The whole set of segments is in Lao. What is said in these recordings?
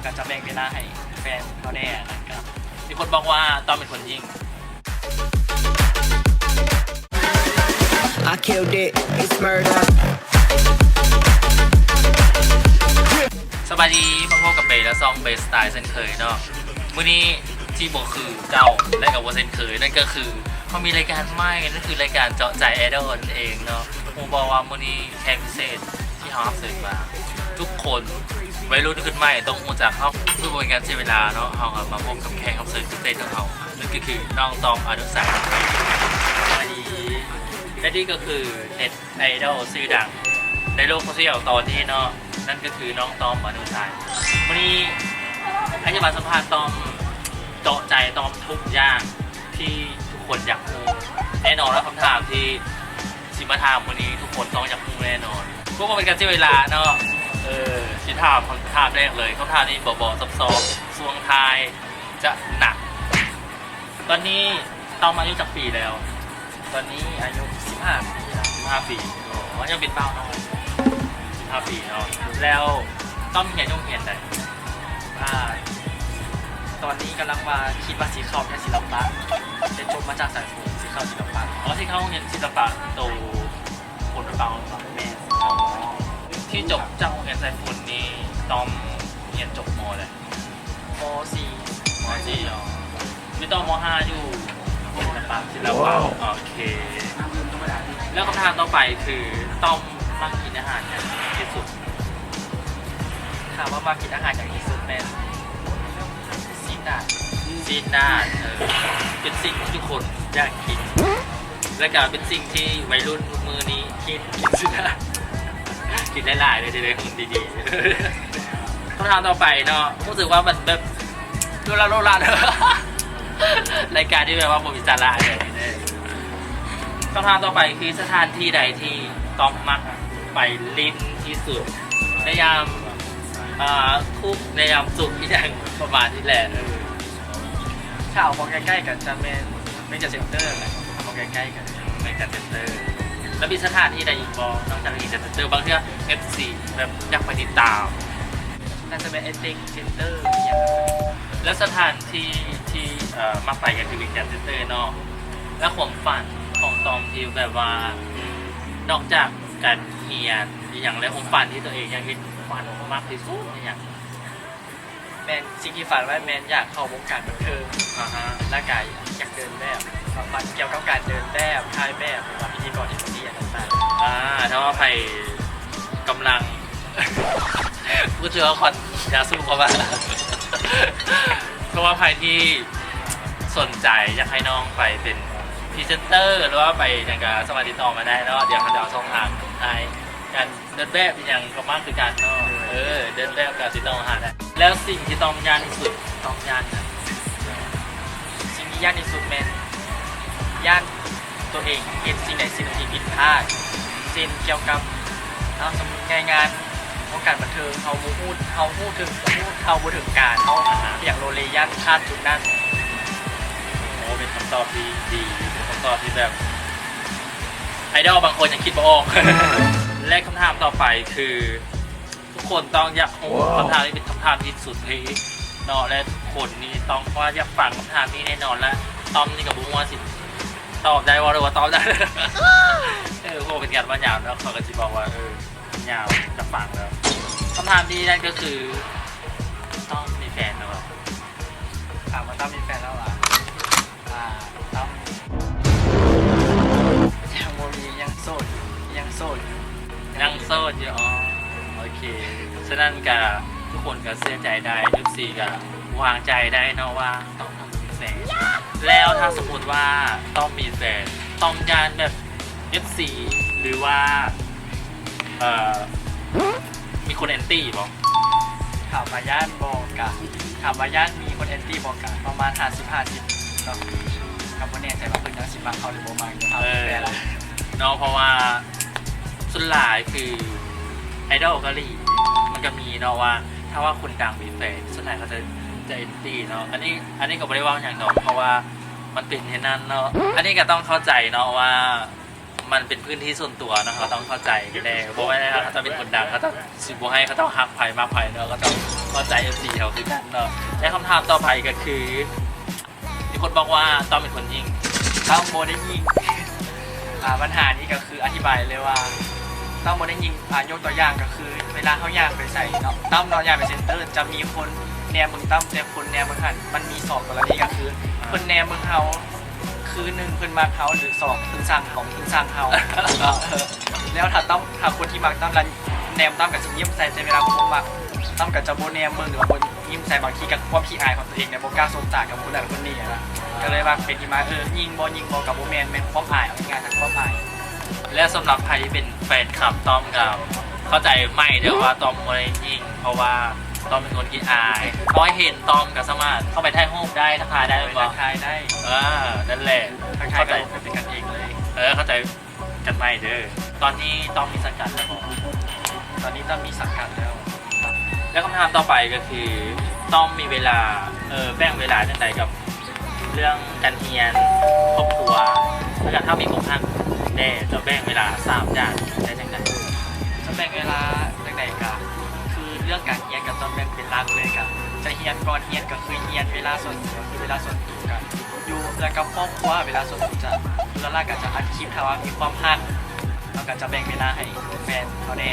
ກໍຈະແບ່ງເວລາໃຫ້ແຟນເຮົາແດ່ ແລ້ວກໍມີຄົນບອກວ່າຕ້ອມເປັນຄົນຍິງ. I killed it, it's murder. ສະບາຍດີ ມາພົບກັບເບ ແລະ ຊ່ອງເບສະໄຕລ໌ເຊັ່ນເຄີຍເນາະ. ມື້ນີ້ທີ່ບໍ່ຄືເກົ່າ ແລະ ກໍບໍ່ເຊັ່ນເຄີຍ ນັ້ນກໍຄືເຮົາມີລາຍການໃໝ່ ນັ້ນຄືລາຍການເຈາະໃຈໄອດອນນັ້ນເອງເນາະ. ຮູ້ບໍ່ວ່າມື້ນີ້ແຂກພິເສດທີ່ເຮົາຮັບເຊີນມາ ທຸກຄົນ ໄວລຸ້ນຂຶ້ນໃໝ່ຕ້ອງຮູ້ຈັກເຮົາ. ເພື່ອບໍ່ເປັນການເສຍເວລາເນາະ ເຮົາກໍມາພົບກັບແຂກຮັບເຊີນພິເສດຂອງເຮົາ ນັ້ນກໍຄືນ້ອງຕ້ອມ ອານຸສັກ. ສະບາຍດີ ແລະ ນີ້ກໍຄືເນັດໄອດອລຊື່ດັງໃນໂລກໂຊຊຽວຕອນນີ້ເນາະ. ນັ້ນກໍຄືນ້ອງຕ້ອມ ອານຸສັກ. ມື້ນີ້ອ້າຍຈະມາສຳພາດຕ້ອມ ເຈາະໃຈຕ້ອມທຸກຢ່າງທີ່ທຸກຄົນຢາກຮູ້. ແນ່ນອນວ່າຄຳຖາມທີ່ຊິມາຖາມມື້ນີ້ ທຸກຄົນຕ້ອງຢາກຮູ້ແນ່ນອນ. ເພື່ອບໍ່ເປັນການເສຍເວລາເນາະ ເອີ ຊິຖາມຄຳຖາມແລກເລີຍ. ຄຳຖາມນີ້ເບົາໆ ຊອບໆ ຊ່ວງທ້າຍຈະໜັກ. ຕອນນີ້ຕ້ອມອາຍຸຈັກປີແລ້ວ? ຕອນນີ້ອາຍຸສິບຫ້າປີແລ້ວ. ສິບຫ້າປີ ອໍ ຍັງເປັນບ່າວນ້ອຍ. ສິບຫ້າປີເນາະ. ແລ້ວຕ້ອມຮຽນຢູ່ໂຮງຮຽນໃດ? ອ່າ ຕອນນີ້ກຳລັງວ່າຄິດວ່າຊິເຂົ້າຮຽນສິລະປະ ແຕ່ຈົບມາຈາກສາຍຝົນ ຊິເຂົ້າສິລະປະ. ອໍ ຊິເຂົ້າໂຮງຮຽນສິລະປະໂຕ ຝົນເປົ່າເນາະ. ແມ່ນ. ອໍ ທີ່ຈົບຈາກໂຮງຮຽນສາຍຝົນນີ້ ຕ້ອມຮຽນຈົບ ມໍ ໃດ? ມໍສີ່. ມໍສີ່ ອໍ ໄປຕໍ່ມໍຫ້າຢູ່ສິລະປະ. ສິລະປະ ໂອເຄ. ແລ້ວຄຳຖາມຕໍ່ໄປຄື ຕ້ອມມັກກິນອາຫານຫຍັງທີ່ສຸດ? ຖາມວ່າມັກກິນອາຫານຫຍັງທີ່ສຸດ ແມ່ນຊີ້ນໜາດ. ຊີ້ນໜາດ ເອີ ເປັນສິ່ງທີ່ທຸກຄົນຢາກກິນ ແລະ ກະເປັນສິ່ງທີ່ໄວລຸ້ນທຸກມື້ນີ້ຄິດ ກິນຊີ້ນໜາດ ກິນຫຼາຍໆ ເລີຍ ຈະໄດ້ຫຸ່ນດີໆ. ຄຳຖາມຕໍ່ໄປເນາະ ຮູ້ສຶກວ່າມັນແບບລຸລາລຸລາ ລາຍການທີ່ແບບວ່າບໍ່ມີສາລະເລີຍ. ຄຳຖາມຕໍ່ໄປຄື ສະຖານທີ່ໃດທີ່ຕ້ອມມັກໄປຫຼິ້ນທີ່ສຸດ ໃນຍາມ ອ່າ ທຸກ ໃນຍາມສຸກ ອີ່ຫຍັງປະມານນີ້ແຫຼະ. ເອີ ຖ້າເອົາມາໃກ້ໆ ກໍຈະແມ່ນວຽງຈັນເຊັນເຕີແຫຼະ ເອົາມາໃກ້ໆ ກັນ ວຽງຈັນເຊັນເຕີ. ແລ້ວມີສະຖານທີ່ໃດອີກບໍ່ ນອກຈາກວຽງຈັນເຊັນເຕີ? ບາງເທື່ອເອັຟຊີແບບຢາກໄປຕິດຕາມ. ໜ້າຈະແມ່ນເອັດເຕັກເຊັນເຕີອີ່ຫຍັງ. ແລ້ວສະຖານທີ່ທີ່ ເອີ ມັກໄປກໍຄືວຽງຈັນເຊັນເຕີເນາະ. ແລ້ວຄວາມຝັນຂອງຕ້ອມທີ່ແບບວ່າ ນອກຈາກການຮຽນອີ່ຫຍັງແລ້ວ ຄວາມຝັນທີ່ຕົວເອງຢາກເຮັດ ຝັນມາກທີ່ສຸດອີ່ຫຍັງ? ແມ່ນ ສິ່ງທີ່ຝັນໄວ້ແມ່ນຢາກເຂົ້າວົງການບັນເທີງ ອາຮະ ແລ້ວກະຢາກເດີນແບບ ສຳພັດກ່ຽວກັບການເດີນແບບ ຖ່າຍແບບ ຫຼືວ່າພິທີກອນເອັມຊີຫຍັງຕ່າງໆ. ອາ ຖ້າວ່າໃຜກຳລັງ ບໍ່ເຊື່ອ ຂອນຢາສູບເຂົ້າມາ ຖ້າວ່າໃຜທີ່ສົນໃຈຢາກໃຫ້ນ້ອງໄປເປັນພຣີເຊັນເຕີ ຫຼືວ່າໄປຫຍັງກະສາມາດຕິດຕໍ່ມາໄດ້ເນາະ. ດຽວເຮົາຈະເອົາຊ່ອງທາງໃຫ້ກັນ. ເດີນແບບອີ່ຫຍັງກໍມັກຄືກັນເນາະ. ເອີ ເດີນແບບກໍຕິດຕໍ່ຫາໄດ້. ແລ້ວສິ່ງທີ່ຕ້ອມຢ້ານທີ່ສຸດ ຕ້ອມຢ້ານຫຍັງ? ສິ່ງທີ່ຢ້ານທີ່ສຸດແມ່ນຢ້ານຕົວເອງເຮັດສິ່ງໃດສິ່ງໜຶ່ງທີ່ຜິດພາດ ເຊັ່ນກ່ຽວກັບ ເອົາ ສົມມຸດໃນງານວົງການບັນເທີງ ເຮົາບໍ່ຮູ້ ເຮົາຮູ້ເຖິງ ເຮົາຮູ້ເທົ່າບໍ່ເຖິງການ ເຮົາ ອາຮະ ຢາກໂລເລຢ້ານພາດຈຸດນັ້ນ. ໂອ້ ເປັນຄຳຕອບທີ່ດີ ເປັນຄຳຕອບທີ່ແບບ ໄອດອລບາງຄົນຍັງຄິດບໍ່ອອກ. ແລະ ຄຳຖາມຕໍ່ໄປຄື ທຸກຄົນຕ້ອງຢາກຮູ້ ຄຳຖາມນີ້ເປັນຄຳຖາມທີ່ສຸດຮີດເນາະ ແລະ ທຸກຄົນນີ້ຕ້ອງວ່າຢາກຟັງຄຳຖາມນີ້ແນ່ນອນ ແລະ ຕ້ອມນີ້ກໍບໍ່ຮູ້ວ່າຊິຕອບໄດ້ບໍ່ ຫຼືວ່າຕອບໄດ້ ເອີ ເພາະວ່າເປັນການເວົ້າຍາວເນາະ ເຂົາກໍຊິບອກວ່າ ເອີ ຍາວ ຢາກຟັງແລ້ວ. ຄຳຖາມນີ້ນັ້ນກໍຄື ຕ້ອມມີແຟນແລ້ວບໍ່? ຖາມວ່າຕ້ອມມີແຟນແລ້ວຫວາ? ອ່າ ຕ້ອມຍັງບໍ່ມີ ຍັງໂສດ ຍັງໂສດ ຍັງໂສດຢູ່. ອໍ ໂອເຄ ສະນັ້ນກະທຸກຄົນກະເຊື່ອໃຈໄດ້ ເອັຟຊີກະວາງໃຈໄດ້ເນາະວ່າຕ້ອມມີແຟນ. ແລ້ວຖ້າສົມມຸດວ່າຕ້ອມມີແຟນ ຕ້ອມຢ້ານແບບ ເອັຟຊີ ຫຼືວ່າ ເອີ ມີຄົນແອນຕີບໍ່? ຖາມວ່າຢ້ານບໍ່ກະ ຖາມວ່າຢ້ານມີຄົນແອນຕີບໍ່ກະປະມານຫ້າສິບຫ້າສິບເນາະ ກໍບໍ່ແນ່ໃຈວ່າເພິ່ນຍັງຊິມັກເຮົາຫຼືບໍ່ມັກເຮົາ. ເອີ ແຕ່ລະເນາະ ເພາະວ່າສ່ວນຫຼາຍຄືໄອດອລເກົາຫຼີມັນກໍມີເນາະ ວ່າຖ້າວ່າຄົນດັງມີແຟນ ສ່ວນຫຼາຍເຂົາຈະ ຈະແອນຕີເນາະ. ອັນນີ້ ອັນນີ້ກໍບໍ່ໄດ້ເວົ້າຫຍັງດອກ ເພາະວ່າມັນເປັນແນວນັ້ນເນາະ. ອັນນີ້ກໍຕ້ອງເຂົ້າໃຈເນາະວ່າ ມັນເປັນພື້ນທີ່ສ່ວນຕົວເນາະ ເຮົາຕ້ອງເຂົ້າໃຈກັນແດ່. ບໍ່ແມ່ນວ່າເຂົາເຈົ້າເປັນຄົນດັງ ເຂົາເຈົ້າຊິບໍ່ໃຫ້ເຂົາເຈົ້າຮັກໃຜມັກໃຜເນາະ ເຂົາເຈົ້າ ເຂົ້າໃຈເອັຟຊີເຮົາຄືກັນເນາະ. ແລະ ຄຳຖາມຕໍ່ໄປກໍຄື ມີຄົນບອກວ່າຕ້ອມເປັນຄົນຍິງ. ຕ້ອມບໍ່ໄດ້ຍິງ. ອາ ບັນຫານີ້ກໍຄືອະທິບາຍເລີຍວ່າ ຕ້ອມບໍ່ໄດ້ຍິງ. ອາ ຍົກຕົວຢ່າງກໍຄື ເວລາເຮົາຍ່າງໄປໃສເນາະ ຕ້ອມເນາະ ຍ່າງໄປເຊັນເຕີ ຈະມີຄົນແນມເບິ່ງຕ້ອມ ແຕ່ຄົນແນມເບິ່ງຫັ້ນ ມັນມີສອງກໍລະນີ ກໍຄື ເພິ່ນແນມເບິ່ງເຮົາ ຄືໜຶ່ງ ເພິ່ນມັກເຮົາ ຫຼື ສອງ ເພິ່ນຊັງເຮົາ ເພິ່ນຊັງເຮົາເນາະ. ແລ້ວຖ້າຕ້ອມ ຖ້າຄົນທີ່ມັກຕ້ອມລະແນມ ຕ້ອມກໍຊິຍິ້ມໃສ່ ແຕ່ເວລາຄົນບໍ່ມັກ ຕ້ອມກໍຈະບໍ່ແນມເບິ່ງ ຫຼືວ່າບໍ່ຍິ້ມໃສ່. ບາງທີກໍຄວາມຂີ້ອາຍຂອງຕົວເອງນີ້ ບໍ່ກ້າສົບຕາກັບຄົນນັ້ນຄົນນີ້ນະ ກໍເລີຍວ່າເປັນທີ່ມາ ເອີ ຍິງບໍ່ຍິງບໍ່ກໍບໍ່ແມ່ນ ແມ່ນຄວາມອາຍ ເອົາງ່າຍໆ ທັງຄວາມອາຍ. ແລະ ສຳລັບໃຜທີ່ເປັນແຟນຄລັບຕ້ອມກໍເຂົ້າໃຈໃໝ່ເດີວ່າຕ້ອມບໍ່ໄດ້ຍິງ ເພາະວ່າຕ້ອມເປັນຄົນຂີ້ອາຍ ຕ້ອງໃຫ້ເຫັນ ຕ້ອມກໍສາມາດເຂົ້າໄປຖ່າຍຮູບໄດ້ ທັກທາຍໄດ້ແມ່ນບໍ່? ທັກທາຍໄດ້. ເອີ ນັ້ນແຫຼະ ທັກທາຍກໍເປັນກັນເອງເລີຍ. ເອີ ເຂົ້າໃຈກັນໃໝ່ເດີ. ຕອນນີ້ຕ້ອມມີສັງກັດແລ້ວບໍ່? ຕອນນີ້ຕ້ອມມີສັງກັດແລ້ວ. ແລ້ວຄຳຖາມຕໍ່ໄປກໍຄື ຕ້ອມມີເວລາ ເອີ ແບ່ງເວລາຈັ່ງໃດກັບເລື່ອງການຮຽນ, ຄອບຄົວ ແລ້ວກໍຖ້າມີອົກຫັກແດ່ ຈະແບ່ງເວລາສາມຢ່າງນີ້ໄດ້ຈັ່ງໃດ? ຈະແບ່ງເວລາຈັ່ງໃດ ກໍຄືເລື່ອງການຮຽນກໍຕ້ອງແບ່ງເປັນຫຼັກເລີຍ ກໍຈະຮຽນກ່ອນຮຽນ ກໍຄືຮຽນ ເວລາສ່ວນຕົວ ຄືເວລາສ່ວນຕົວ ກໍຢູ່ເຮືອນກັບຄອບຄົວ. ເວລາສ່ວນຕົວຈະ ສ່ວນຫຼາຍກໍຈະອັດຄລິບ ຖ້າວ່າມີຄວາມຮັກ ເຮົາກໍຈະແບ່ງເວລາໃຫ້ແຟນເຮົາແດ່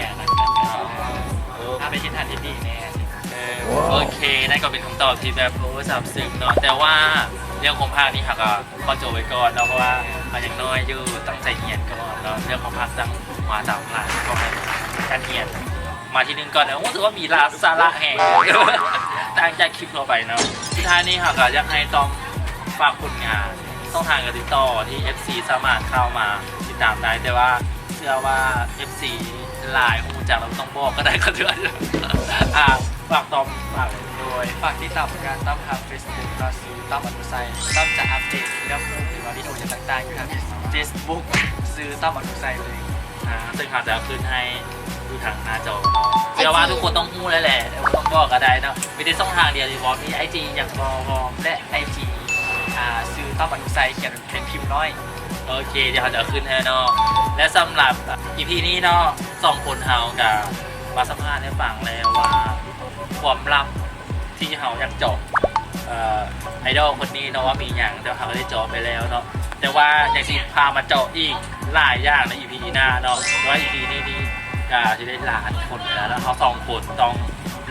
ອາ ໄປເຮັດຫັ້ນເຮັດນີ້ແດ່. ເອີ ໂອເຄ ນັ້ນກໍເປັນຄຳຕອບທີ່ແບບ ໂອ້ ຊາບຊຶ້ງເນາະ. ແຕ່ວ່າເລື່ອງຄວາມຮັກນີ້ ເຮົາກໍຂໍຈົບໄວ້ກ່ອນເນາະ ເພາະວ່າເຮົາຍັງນ້ອຍຢູ່ ຕັ້ງໃຈຮຽນກ່ອນເນາະ. ເລື່ອງຄວາມຮັກຕັ້ງຫົວຕາມຫຼັງ ກໍໃຫ້ການຮຽນມາທີໜຶ່ງກ່ອນເນາະ. ໂອ້ ຖືວ່າມີສາລະແຮງ ຕ່າງຈາກຄລິບທົ່ວໄປເນາະ. ສຸດທ້າຍນີ້ ເຮົາກໍຢາກໃຫ້ຕ້ອມຝາກຜົນງານ ຊ່ອງທາງການຕິດຕໍ່ທີ່ເອັຟຊີສາມາດເຂົ້າມາຕິດຕາມໄດ້ ແຕ່ວ່າເຊື່ອວ່າເອັຟຊີຫຼາຍຮູ້ຈັກແລ້ວ ບໍ່ຕ້ອງບອກກໍໄດ້ ກໍຖືວ່າ ອາ ຝາກຕ້ອມ ຝາກ ໂດຍ ຝາກຕິດຕາມຜົນງານຕ້ອມທາງເຟສບຸກເນາະ ຊື່ຕ້ອມ ອະນຸໄຊ. ຕ້ອມຈະອັບເດດເລື່ອງຮູບ ຫຼືວ່າວິດີໂອຫຍັງຕ່າງໆ ຢູ່ທາງເຟສບຸກ ຊື່ຕ້ອມ ອະນຸໄຊ ເລີຍ. ອາ ເຊິ່ງເຮົາຈະຂຶ້ນໃຫ້ຢູ່ທາງໜ້າຈໍເນາະ. ເຊື່ອວ່າທຸກຄົນຕ້ອງຮູ້ແລ້ວແຫຼະ ບໍ່ຕ້ອງບອກກໍໄດ້ເນາະ. ມີແຕ່ຊ່ອງທາງດຽວທີ່ບໍ່ມີ ໄອຈີ ຫຍັງບໍ່ ແລະ ໄອຈີ ອາ ຊື່ຕ້ອມ ອະນຸໄຊ ຂຽນເປັນພິມນ້ອຍ. ໂອເຄ ດຽວເຮົາຈະຂຶ້ນໃຫ້ເນາະ. ແລະ ສຳລັບອີພີນີ້ເນາະ ສອງຄົນເຮົາກໍມາສຳພາດໃຫ້ຟັງແລ້ວວ່າ ຄວາມລັບທີ່ເຮົາຢາກເຈາະ ເອີ ໄອດອລຄົນນີ້ເນາະ ວ່າມີຫຍັງ ແຕ່ວ່າເຮົາກໍໄດ້ເຈາະໄປແລ້ວເນາະ. ແຕ່ວ່າຍັງຊິພາມາເຈາະອີກຫຼາຍຢ່າງໃນອີພີໜ້າເາະ. ແຕ່ວ່າອີພີນີ້ນີ້ ອາ ຊິໄດ້ລາທຸກຄົນໄປແລ້ວເນາະ. ເຮົາສອງຄົນຕ້ອງ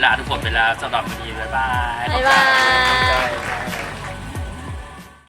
ລາທຸກຄົນໄປແລ້ວ. ສຳລັບມື້ນີ້ ບາຍບາຍ. ບາຍບາຍ.